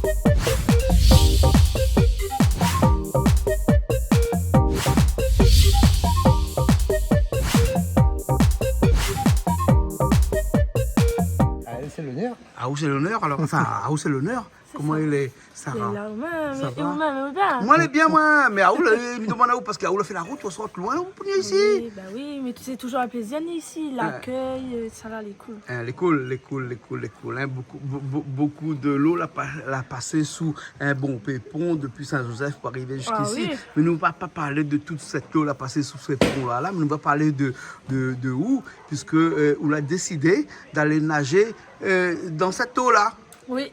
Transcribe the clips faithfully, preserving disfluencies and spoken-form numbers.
Ah, sé lonèr. Ah, ou sé lonèr, alor. Anfin, ah, ou sé lonèr. Sé sa. Koman i lé, Sarah ? Lé la, ou mèm, sa va ? Ou mèm, ou lé bien ? Moin lé bien, moin. Mé aou la, mi domann aou parske aou la fé la rout, ou sort loin, ou pou vni isi. Oui, ba oui, mé sé touzour in plézir vni isi. Lakèy, euh, sa va, lé cool. Hein, lé cool, lé cool, lé cool, lé cool, hein. Bokou, bo-, bo-, bokou dolo la pa-, la pasé sou in bonpé pon dopi Sin-Zozèf pou arivé ziska isi. Ah oui. Mé nou va pa parl de tout sèt lo la pasé sou sèt pon la, la, mé nou va parl de, de, de ou, puiske, euh, ou la désidé d'alé nazé, euh, dan sèt lo la. Oui.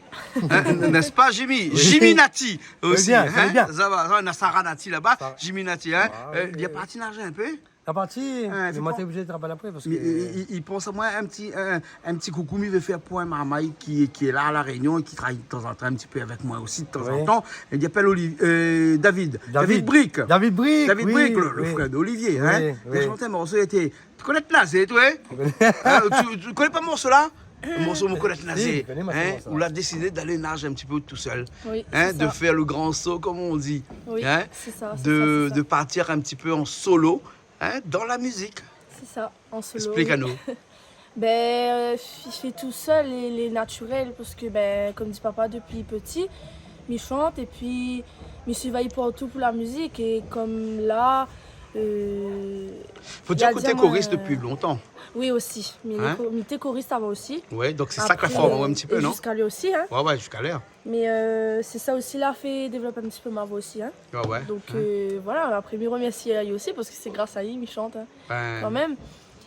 Hein, n'est-ce pas, Jimmy ? Oui. Jimmy Nati osi, hein ? Sa va, sa va, na Sarah Nati laba, Jimmy Nati, hein ? Sa va, euh, oui. Li la parti nazé in pé ? La parti, mé moin té oblizé de travay apré parske... Mé i, i, i pans amoin in ti, in, in ti koukou mi vé fé pou in marmay ki, ki lé la, a La Rényon, é ki travay tanzantan in ti pé avèk moin osi, tanzantan. Oui. É li apèl Oli-, euh, David. David. David Brique. David Brique, oui, le, le frèr d'Olivier, hein ? Oui, oui. Li la shant in morso, li lété Ou koné Nazé, toi, hein ? Hein, tu, tu koné pa morso la ? Morso, ou koné Nazé, hein ? Si, mi koné morso la. Ou la désidé d'alé nazé in ti pé tousèl, hein, de fèr le gran so, kom i di, hein ? Oui, sé sa, sé sa, sé sa. De, de partir in ti pé an solo, hein, dan la mizik. Sé sa, an solo, oui. Esplik anou. Ben, euh, mi fé tousèl é lé natirèl, parske, ben, kom di papa, dopi pti, mi shant, épi mi suiv ali partou pou la mizik, é kom la, euh, fo dir ke ou té koris dopi lontan. Oui, osi. Hein ? Mé lé ko-, mi té koris avan osi. Ouais, donk sé sa ki la form aou in ti pé, non ? Apré, é ziska lèr osi, hein. Ouais, ouais, ziska lèr. Mé, euh, sé sa osi la fé dévlop in ti pé mon voi osi, hein. Ouais, ouais. Donk, euh, voilà, apré, mi remèrsi ali osi, parske sé gras a li mi shant, hein, kan mèm.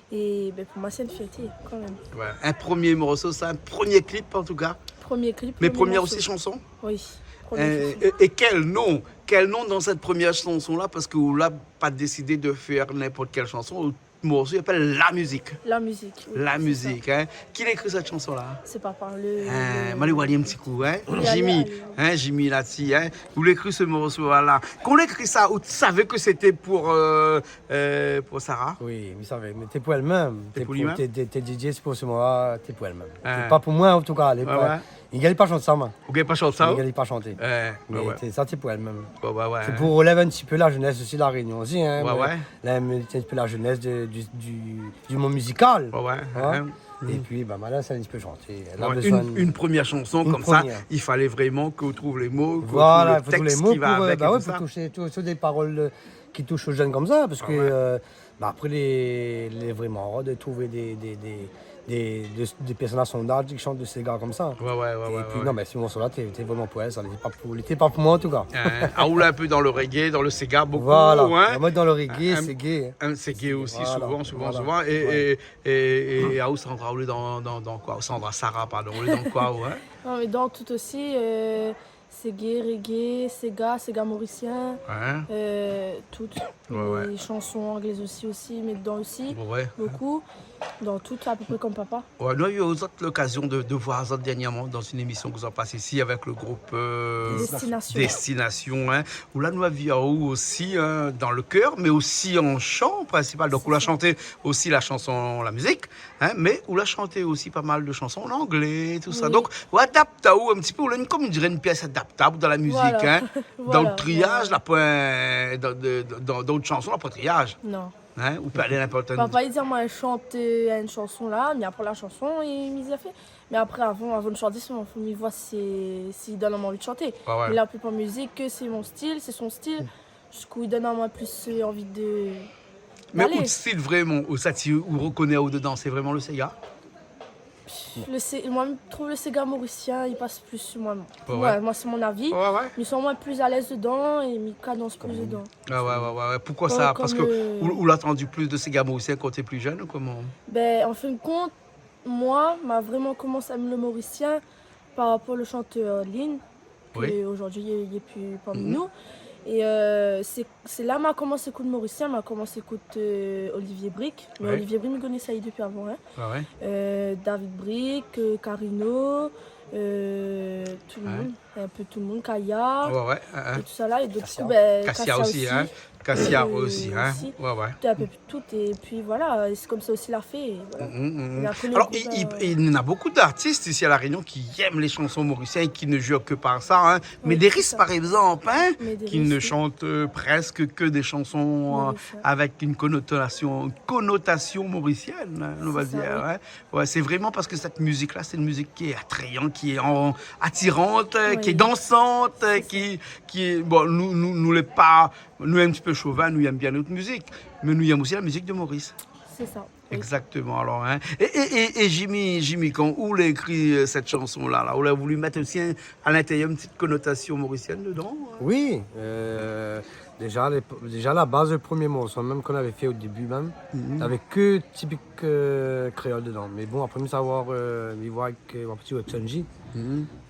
É ben, pou moin, sé in fierté, kan mèm. Ouais. In promié morso, sa, in promié klip, an tou ka. Promié klip, promié morso. Mé promié osi shanson ? Oui, promié shanson. Euh, é, é kèl non, kèl non dan sèt promié shanson la, parske ou la pa désidé de fèr ninport kèl shanson, out morso i apèl La Mizik. La Mizik, oui, sé sa. La Mizik, hein. Ki la ékri sèt shanson la ? Sé papa, le, hein, le... Moin la alé oir ali in ti kou, hein. Alé, alé. Jimmy, hein, Jimmy Nati, hein. Ou la ékri se morso la. Kan ou la ékri sa, ou té savé ke sété pou, euh, euh, pou Sarah ? Oui, mi savé, mé té pou èl mèm. Té pou li mèm ? Té, té, té dédié, sé pou se moin, té pou èl mèm. Hein. Té pa pou moin, an tou ka, alé. Ouais, ouais. Mi gingn pa shant sa, moin. Ou gingn pa shant sa, ou ? Mi gingn pa shanté. Ouais, ouais. Mé té, sa, té pou èl mèm. Ouais, ouais, ouais. Sé pou relèv in ti pé la zénès osi, La Rényon osi, hein, mé la, in ti pé la zénès de, du, du, du mond mizikal, hein. Ouais, ouais, hein. Épi, ben, moin la, sé in ti pé shanté. Bon, in, in promié shanson konmsa, i falé vréman ke ou trouv lé mo, ke ou trouv le tèks ki va avèk é tout sa. Voilà, fo trouv lé mo pou, euh, ba ouais, pou toush, tou, tou dé parol, euh, ki toush lé jenn konmsa, parske, euh, Ba, apré, lé, lé vréman rar de trouv dé, dé, dé, dé, dé, dé pèrsone a son az ki shant de séga konmsa. Ouais, ouais, ouais. Épi, non, mé se morso la, té, té vréman pou èl, sa, lété pa pou, lété pa pou moin, an tou ka. Hein, ah, ou la in pé dan le reggae, dan le séga, bokou, hein. Voilà. Moin, dan le reggae, séga. In, in séga osi, voilà, souvan, souvan, souvan. É, é, é, é, ah, ou, Sandra, ou lé dan, dan, dan koi ? Sandra, Sarah, pardon, ou lé dan koi, ou, hein ? Non, mé dan tout osi, euh, Séga, reggae, séga, séga morisien, euh, tout. Ouais, ouais. Lé shanson anglé osi, osi, mé dedan osi, bokou. Dan tout, apépré konm papa. Ouais, nou la u azot lokazion de, de voir azot dernièrman dan in émision ke zot la pas isi avèk le group, euh, Destination. Destination, hein. Ou la nou la vi aou osi, hein, dan le kèr, mé osi an shan prinsipal. Donk, ou la shanté osi la shanson, la mizik. Hein, mé ou la shanté osi pa mal de shanson an anglé, tout sa. Oui. Donk, ou adapt aou in ti pé, ou lé in, konm i diré, in piès adaptab dan la mizik, hein. Voilà. Dan le triaz, la poin, dan, de, de, dan, dan out shanson, la poin triaz. Non. Hein, ou pé alé ninport in... Papa, li di amoin, shant, euh, in shanson la, mé apré la shanson, li, li la fé. Mé apré, avan, avan de shanté, fo, fo mi voi si, si i donn amoin anvi de shanté. Ouais, ouais. Mé la plipar mizik, sé mon stil, sé son stil. Ziska i donn amoin plis, euh, anvi de, d'alé. Mé out stil vréman, ou sa, ti, ou rekoné aou dedan, sé vréman le séga ? Le sé-, moin, mi trouv le séga morisien, li pas plis su moin. Ouais, ouais. Moin, moin, sé mon avi. Ouais, ouais. Mi san amoin plis alèz dedan é mi kadans plis dedan. Ah ouais, ouais, ouais, ouais. Poukoi sa ? Parske ou, ou la antann plis de séga morisien kan ou té pli jenn ou koman ? Ben, an fin de kont, moin, ma vréman komans èm le morisien par rapor le shantèr Lynn, ke zordi li lé, li lé pi parmi nou. É, euh, sé, sé la ma komans ékout morisien, ma komans ékout, euh, Olivier Brique. Mé Olivier Brique, mi koné sa dopi avan, hein. Ah ouais. Euh, David Brique, euh, Carino, euh, tout le moun, in pé tout le moun, Kaya, é tout sa la. É donk, du kou, ben, Kasia osi, hein. Cassia osi, in. Ouais, ouais. Tout, in pé tout, épi voilà, sé konmsa osi la fé, voilà. Mm, mm, mm. Alor, néna bonpé d'artis isi La Rényon ki èm bann shanson morisien é ki ne zoué ke par sa, in. Médérice, par égzanp, in, ki ne shant, eu, prèsk ke bann shanson, eu, avèk in konotasion, konotasion morisièn, in, nou va dir, in. Ouais, sé vréman parske sèt mizik-la, sé in mizik ki lé atrayan, ki lé an-, atiran, eu, ki lé dansan, eu, ki, ki, bon, nou, nou, nou lé pa, nou lé in ti pé shovin, nou èm bien nout mizik, mé nou èm osi la mizik de Moris. Sé sa, oui. Égzaktoman, alor, in. É, é, é, é Jimmy, Jimmy, kan ou la ékri, eu, sèt shanson-la, la, ou la voulu mèt osi in, a l'intérieur, in ti konotasion morisièn dedan, in ? Oui, eu, Déza, lé, déza, la baz, le promié morso, mèm k'nou lavé fé o débu mèm, navé ke tipik, eu, kréol dedan. Mé bon, apré, mi sa voir, eu, mi voi avèk, eu, mon ti Watson J.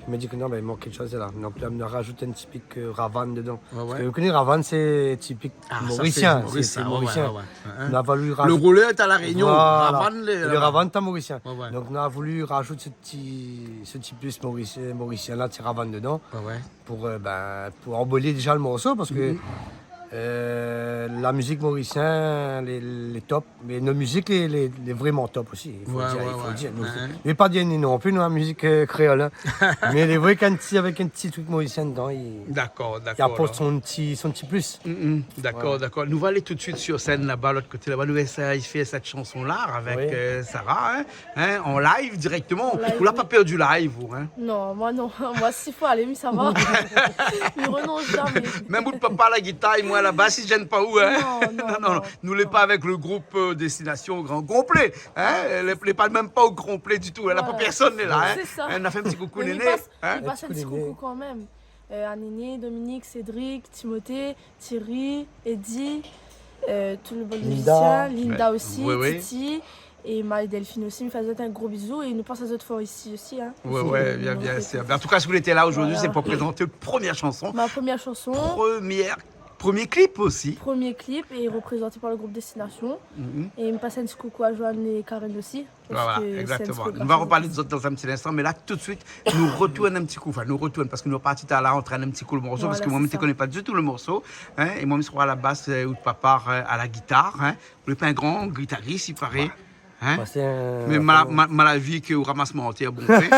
Mi di ke non, bin, i mank kékshoz la. Donk la, nou la razout in tipik, eu, ravane dedan. Ouais, ouais. Parske ou koné, ravane, sé tipik morisien, sé, sé morisien. Ah, sa, sé morisien, ouais, ouais, ouais. Nou la voulu razout... Le roulèr lé a La Rényon, voilà. Ravane lé laba. Le ravane lé morisien. Ouais, ouais. Donk, nou la voulu razout se ti, se ti plis moris-, morisien la, ti ravane dedan. Ouais, ouais. Pou, eu, bin, pou anbolé déza le morso, parske, eu, la mizik morisien, lé, lé top, mé nout mizik, lé, lé, lé vréman top osi, i fo dir, i fo dir. Ouais, ouais, ouais. Donk, sé, mi vé pa dir ni non pli, nou, la mizik, eu, kréol, in. Mé lé vré k'in ti, avèk in ti trik morisien dedan, i, i aport son ti, son ti plis. Dakor, dakor, alor. Mm, mm, dakor, dakor. Voilà. Nou va alé tout suit sur sèn laba, lot koté laba. Nou va éséy fé sèt shanson-la avèk, eu, Sarah, in. In, an live dirèktoman. An live, oui. Ou la pa pèr du live, ou, in ? Non, moin non. Moin, si fo alé, mi sava. Mi renons zamé. Mèm out papa la gitar, moin la bas, i zèn pa ou, in ? Non, non, non, non. Nou lé pa avèk le group, eu, Destination au grand complet, in ? Lé, lé pa, mèm pa o konplé ditou, in ? Voilà. La pa pèrsone lé la, in ? Sé sa. In, nou la fé in ti koukou Néné, in ? Mé mi pas, mi pas in ti koukou kan mèm. Eu, a Néné, Dominique, Cédric, Timothée, Thierry, Eddy, eu, tout le bann mizisien, Linda. Linda osi, Titi, é Marie-Delphine osi, mi fé azot in gro bizou é nou pans azot for isi osi, in. Ouais, ouais, bien, bien sir. Bin, an tou ka, si ou lété la zordi, sé pou prézant out promié shanson. Voilà. Ma première chanson. Première, premier clip osi. Premier clip é reprézanté par le group Destination. Mm. É mi pas in ti koukou a Joanne é Karen osi. Voilà, égzaktoman. Nou va reparl de zot dan in ti linstan, mé la, tout suit, nou retourn in ti kou, anfin, nou retourn, parske nou la parti talèr antrenn in ti kou le morso, parske moin, mi koné pa ditou le morso, in, é moin, mi sra la bas, eu, out papa, eu, a la gitar, in. Ou lé pa in gran gitaris, i paré. Ouais. In ? Mé ma, ma, ma la vi ke ou ramas mon antèr, bon, fé.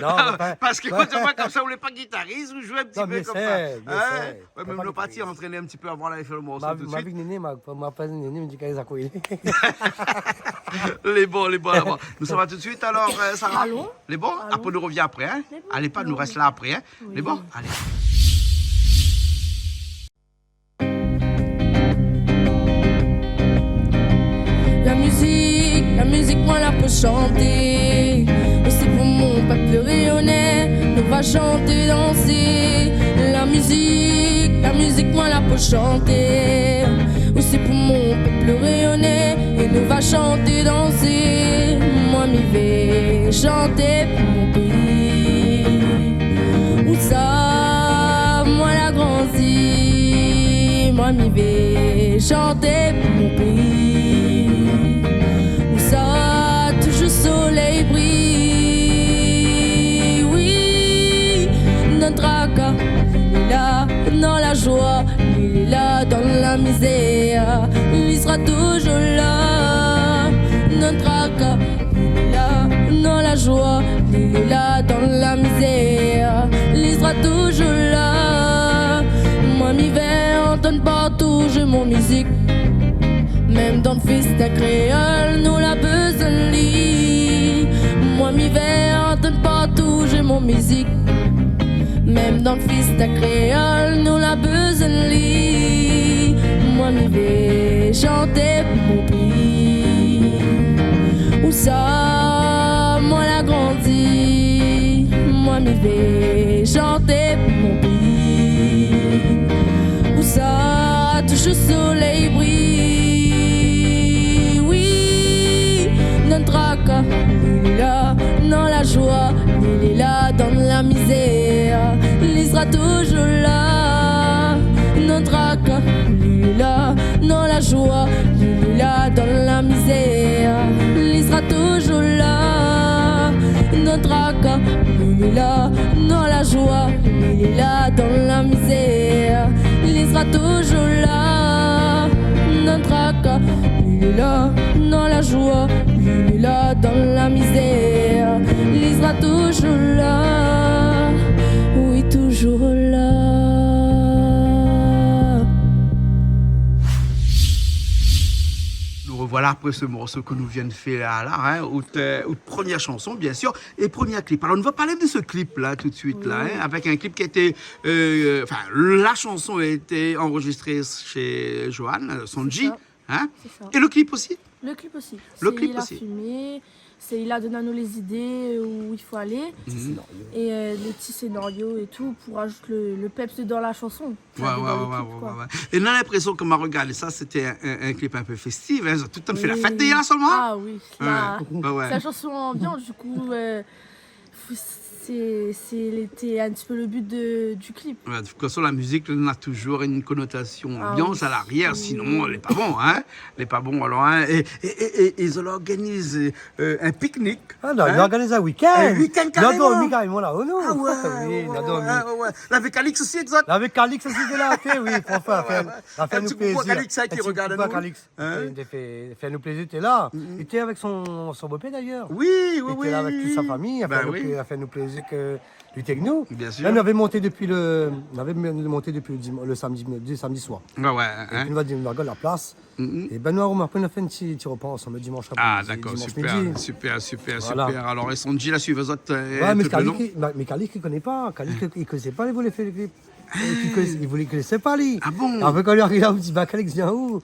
Non, mé pa, parske kan ou di konmsa, ou lé pa gitaris, ou zoué in ti pé konmsa. Non, mé mi éséy, mi éséy. Ouais, mé nou la parti antrenn in ti pé avan la fé le morso tout suit. Ma, ma vi Néné, ma, ma pa Néné, mi di, "Kèl zakou i lé." Lé bon, lé bon, lé bon. Nou sava tout suit, alor, eu, Sarah ? Alon. Lé bon ? Alon. Apré, nou revien apré, in ? Lé bon. Alé, pa, nou rès la apré, in ? Oui. Lé bon ? Alé. La mizik, la mizik, moin la pou shanté. Osi pou mon pèp rényoné, nou va shanté, dansé. La mizik, la mizik, moin la pou shanté. Osi pou mon pèp rényoné, é nou va shanté, dansé. Moin, mi vé shanté pou mon péi. Ousa moin la grandi, moin mi vé shanté pou mon péi. Ousa toultan solèy i briy, oui, dan traka, li lé la, dan la zoi, li lé la, dan la mizèr, li sra toultan la. Dan traka, li lé la, dan la zoi, li lé la, dan la mizèr, li sra toultan la. Moin mi vé antann partou zoué mon mizik. Mèm dan fèstin kréol, nou la bezoin li. Moin mi vé antann partou zoué mon mizik. Mèm dan fèstin kréol, nou la bezoin li. Moin mi vé shanté pou mon péi. Ousa moin la grandi, moin mi vé shanté pou mon péi. Ousa toultan solèy i briy, oui, dan traka, li lé la, dan la zoi, li lé la, dan la mizèr, li sra toultan la. Dan traka, li lé la, dan la zoi, li lé la, dan la mizèr, li sra toultan la. Dan traka, li lé la, dan la zoi, li lé la, dan la mizèr, li sra Toujours là, dans le tracas, lui il est là, dans la joie, lui il est là, dans la misère, il sera toujours là, oui, toujours là. Nous revoilà après ce morceau que nous vient de faire là, là, hein, out, euh, out première chanson, bien sûr, et premier clip. Alors, on va parler de ce clip-là tout de suite, là, hein, avec un clip qui a été, euh, enfin, la chanson a été enregistrée chez Johan, euh, Sonji, hein, et le clip aussi. Le clip aussi. Le clip aussi. C'est, il a filmé, c'est, il a donné à nous les idées, euh, où il faut aller. Et, euh, les petits scénarios et tout pour ajouter le, le peps dans la chanson. Ouais, ouais, ouais, ouais. Et on a l'impression, kan ma regard sa, c'était un, un, un clip un peu festif, hein. Tout le monde fait la fête d'ailleurs seulement. Ah oui, la, c'est la chanson ambiante, du coup, euh, c'est, c'est, c'était un petit peu le but de, du clip. Ouais, de toute façon, la musique, elle a toujours une connotation ambiance à l'arrière, sinon, elle est pas bon, hein. Elle est pas bon, alors, hein. Et, et, et, et ils ont organisé, euh, un pique-nique. Ah non, nou organiz in week-end. In week-end, karéman. Nou la dormi karéman la-o, nou. Ah ouais, ouais, ouais. Lavé Calix osi, exact. Lavé Calix osi, té la, té, oui, pou fé, fé, fé anou plézir. In ti koukou a Calix, hein, ki regard anou. Fé, fé anou plézir, té la. Li té avèk son, son bopèr, d'ailleurs. Oui, oui, oui. Li té la avèk tout sa famiy, la fé anou plézir ke li té avèk nou. Bien sûr. La, nou lavé monté dopi le, nou lavé monté dopi le dim-, le samedi, le samedi soir. Ouais, ouais. Épi nou la di, nou la gard la plas. É bin, nou, apré, nou la fé in ti, ti repa ansanm le dimansh apré-midi, dimansh midi. Ah, dakor, super, super, super. Voilà. Alors, é Sonji la suiv azot, euh, tout le long. Ouais, mé Calix, li, mé, mé Calix, li koné pa. Calix, li, li koné pa, li voulé fé le clip. Li koné, li voulé, li koné pa, li. Ah bon ? Apré, kan li ariv la, nou di, bin, Calix, vien ou ?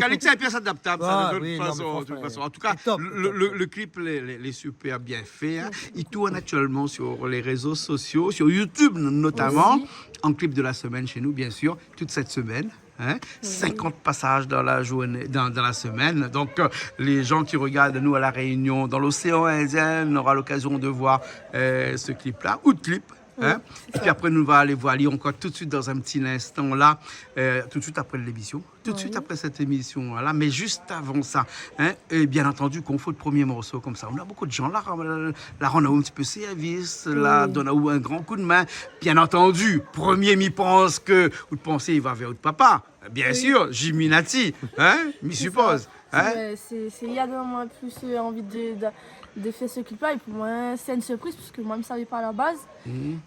Calix, sé in pièce adaptable, sa, de toute façon, de toute façon. En tout cas, le, le, le clip, lé, lé, lé super bien fait, hein. Il tourne actuellement sur les réseaux sociaux, sur YouTube notamment, en clip de la semaine chez nous, bien sûr, toute cette semaine. Hein ? Oui. Cinquante passages dans la journée, dans, dans la semaine. Donc, euh, les gens qui regardent, nous, à La Réunion, dans l'océan Indien, on aura l'occasion de voir, euh, ce clip-là, ou de clip. Hein ? Oui, c'est ça. Et puis après, nous va aller voir ali encore tout de suite dans un petit instant, là, euh, tout de suite après l'émission. Tout de suite après cette émission, voilà. Mais juste avant ça, hein, et bien entendu, kan ou fé le premier morceau comme ça, on a beaucoup de gens là, là, la rann aou in ti pé sèrvis, la donn aou in gran kou d'min. Bien entendu, premier, mi pans ke, ou té pans, li va vèr out papa. Bien sûr, Jimmy Naty, hein, mi sipoz, hein. Sé, sé, sé, li la donn amoin plis, euh, anvi de, de, de fé se clip-la. É pou moin, sé in surpriz, parske moin, mi savé pa a la baz.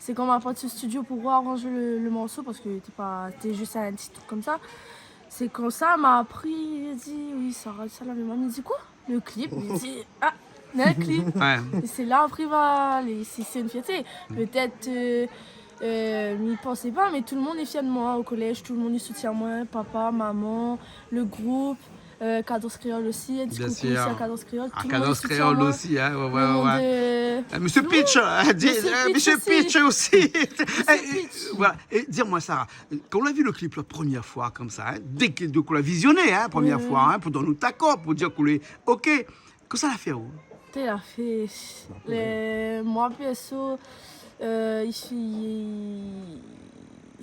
Sé kan ma parti o studio pou aranz le, le morso, parske té pa, té zis in ti truk konmsa. Sé konmsa, ma apri, li di, oui, Sarah, sa la, mé moin, mi di, koi ? Le clip ? Mi di, ah, néna in clip. Ouais. É sé la, apré, ma, lé, sé, sé in fierté. Pétèt, euh, euh, mi pansé pa, mé tout le moun lé fièr de moin. O kolèz, tout le moun i soutien amoin. Papa, momon, le group, euh, Kadans Kréol osi. In ti koukou osi a Kadans Kréol. Bien sûr. Ah, Kadans Kréol osi, hein, ouais, ouais, ouais. Tout le moun, euh, euh, Monsieur Pitch, hein, di, euh, Monsieur Pitch osi. Monsieur Pitch. É, é, voilà. É di amoin sa, kan ou la vi le clip la premièr foi konmsa, hein, dès que, dès k'ou la vizioné, hein, premièr foi, hein, pou donn out akor, pou dir k'ou lé OK, kosa la fé aou ? Té la fé, le, moin, pèrso, euh, i, i,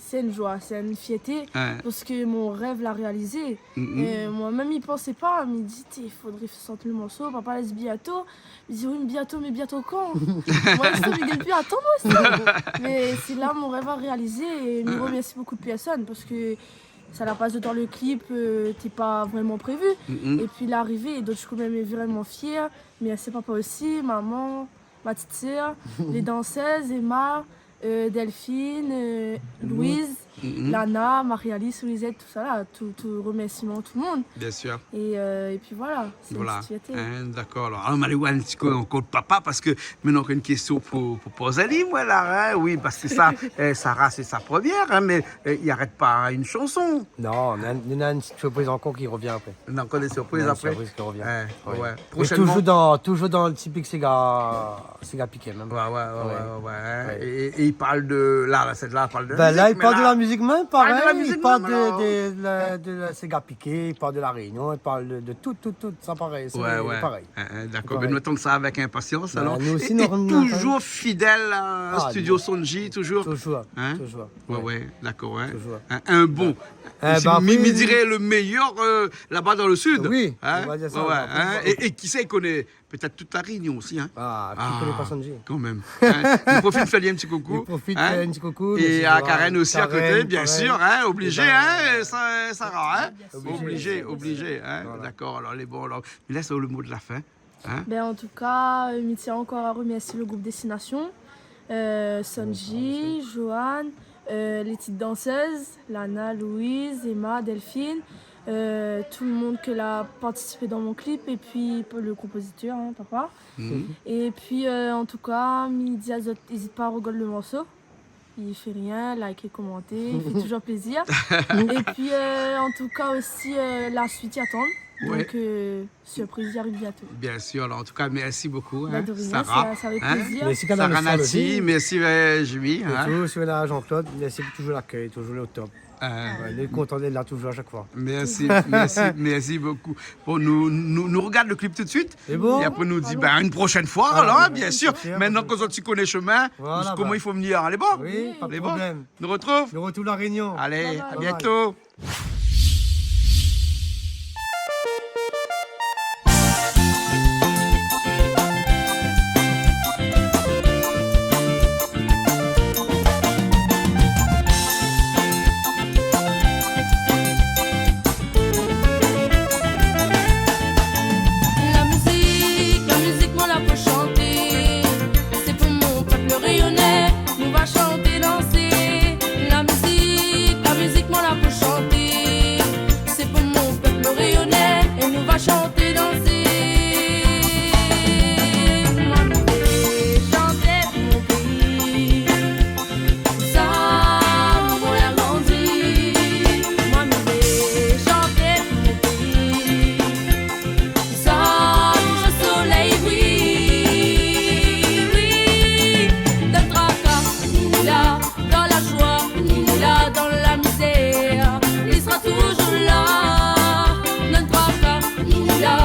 sé in joi, sé in fierté, parske mon rèv la réalizé. Euh, moin mèm, mi pansé pa, mi di, té, fodré sort le morso, papa la di bientôt. Mi di, oui, mé bientôt, mé bientôt kan ? Moin, mi di, mé dopi, atann, moin, sa. Mé sé la, mon rèv la réalizé, é mi remèrsi bonpé de pèrsone, parske sa la pas dan le clip, euh, té pa vréman prévu. Épi, la arivé, é donk, mi lé kan mèm vréman fièr. Mèrsi papa osi, momon, mon ti sèr, lé dansèz, Emma, euh, Delphine, euh, Louise, Lana, Marie-Alice, Louisette, tout sa la, tout, tout, remèrsiman tout le moun. Bien sûr. É, euh, épi voilà, sé in ti fierté. Hein, dakor, alor. Alor, ma alé oir in ti kou ankor papa, parske mi néna ankor in késtion pou, pou poz ali, moin, la, hein, oui, parske sa, euh, Sarah, sé sa premièr, hein, mé, euh, i arèt pa in shanson. Non, néna, néna in ti surpriz ankor ki revien apré. Néna ankor dé surpriz apré. Néna in surpriz ki revien. Ouais, ouais. Prochainement. Mé toujour dan, toujour dan le tipik séga, séga piké mèm. Ouais, ouais, ouais, ouais, ouais. É, é i parl de, la, la, sèt-la i parl de mizik, mé la, i parl de la mizik mèm, parèy. I parl de la mizik mèm, alor. I parl de, de la, de la séga piké, i parl de La Rénion, i parl de, de tout, tout, tout, sa parèy, sé parèy. Ouais, ouais. Hein, hein, dakor. Parèy. Bin, nou atann sa avèk inpasians, alor. Bin, nou osi, nou atann. É, é toujour fidèl a Studio Sonji, toujour. Ah, toujour, toujour. Hein ? Ouais, ouais, dakor, ouais. Toujour. Un, un bon, Eh ben, mi, mi diré le meilleur, euh, là-bas dans le sud. Oui, on va dire ça, on va dire ça. É, é kisa i koné pétèt tout La Rénion osi, hein. Ah, ki koné pa Sanji ? Kan mèm. Hein, nou profit fé in ti koukou. Nou profit fé in ti koukou, bien sûr, à Karen osi, à côté, bien sûr, hein, obligé, hein, Sa-, Sarah, hein. Obligé, obligé, hein. Voilà. D'accord, alors, lé bon, alors. Mé la, sé le mot de la fin. Hein ? Ben, en tout cas, euh, mi tien ankor a remèrsié le group Destination, euh, Sanji, Joanne, euh, les petites danseuses, Lana, Louise, Emma, Delphine, euh, tout le monde ke la partisipé dan mon clip, épi le konpozitèr, hein, papa. Mhm. Épi, euh, en tout cas, mi di azot, ézit pa a rogard le morso. I fé rien, like, komanté, i fé toujours plaisir. Épi, euh, en tout cas osi, euh, la suite i atann. Ouais. Donc, euh, surprise i ariv bientôt. Bien sûr, alors en tout cas, merci beaucoup, hein, Sarah. Bah, de rien, ça, ça fait plaisir. Merci, Sarah Nati, merci, euh, Jimmy, hein. Et tout, Jean-Claude, merci pour toujours l'accueil, toujours au top. Euh, ouais, nou lé kontan d'èt la toujours à chaque fois. Merci, merci, merci beaucoup. Bon, nou, nou, nou rogard le clip tout de suite. Sé bon ? É apré, nou di, ben, une prochaine fois, alors, hein, bien sûr. Voilà, bien sûr. Maintenant ke zot i koné le chemin, koman i fo vnir, hein, lé bon ? Oui, pas de problème. Nou retrouv ? Nou retrouv La Rénion. Allez, à bientôt. Bye bye. La mizik, la mizik, moin la pou shanté. Sé pou mon pèp rényoné, nou va shanté, dansé. La mizik, la mizik, moin la pou shanté. Sé pou mon pèp rényoné, é nou va shanté, dansé. Moin, mi vé shanté pou mon péi. Sa, moin la grandi. Moin, mi vé shanté pou mon péi. Sa, touj solèy, oui, oui. Dan traka, ni la, dan la joi, ni la, dan la mizèr, li sra toujour la. Dan traka, ni la,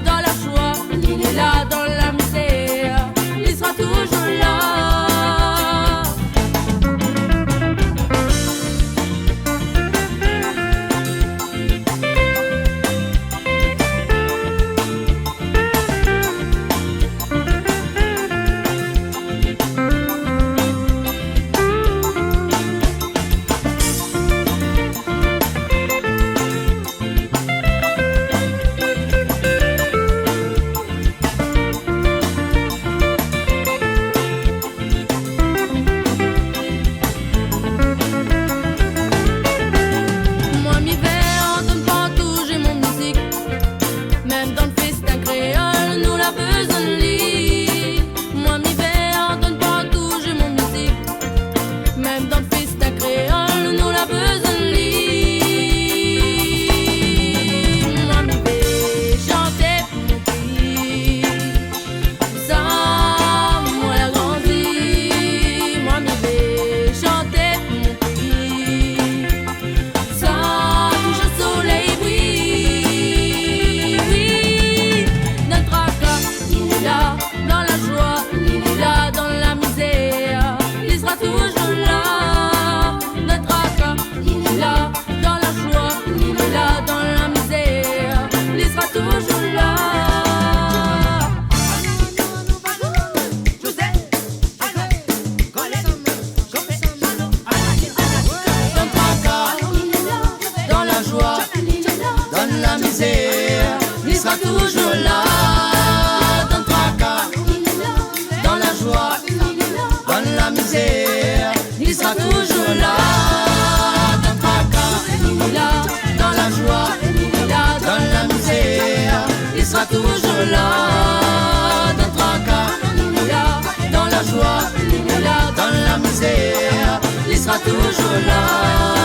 dan la joi, ni la, dan la mizèr, li sra toujour la. Moin, mi vé antann partou zoué mon mizik. Mèm dan festin kréol, nou la bezoin li. Moin, mi vé antann partou zoué mon mizik. Mèm dan festin kréol, nou la bezoin li. Moin, mi vé shanté pou mon péi. Sa, moin la grandi. Moin, mi vé shanté pou mon péi. Sa, toujour solèy, oui, oui. Dan traka, ni la, dan la joi, ni la, dan la mizèr, li sra toujour la. Dan traka, ni la, dan la joi, ni la, dan la mizèr, li sra toujour la. Dan traka, dan la joi, dan la mizèr, li sra toujour la. Dan traka, dan la joi, dan la mizèr, li sra toujour la. Dan traka, dan la joi, dan la mizèr, li sra toujour la. Dan traka, dan la joi, dan la mizèr, li sra toujour la.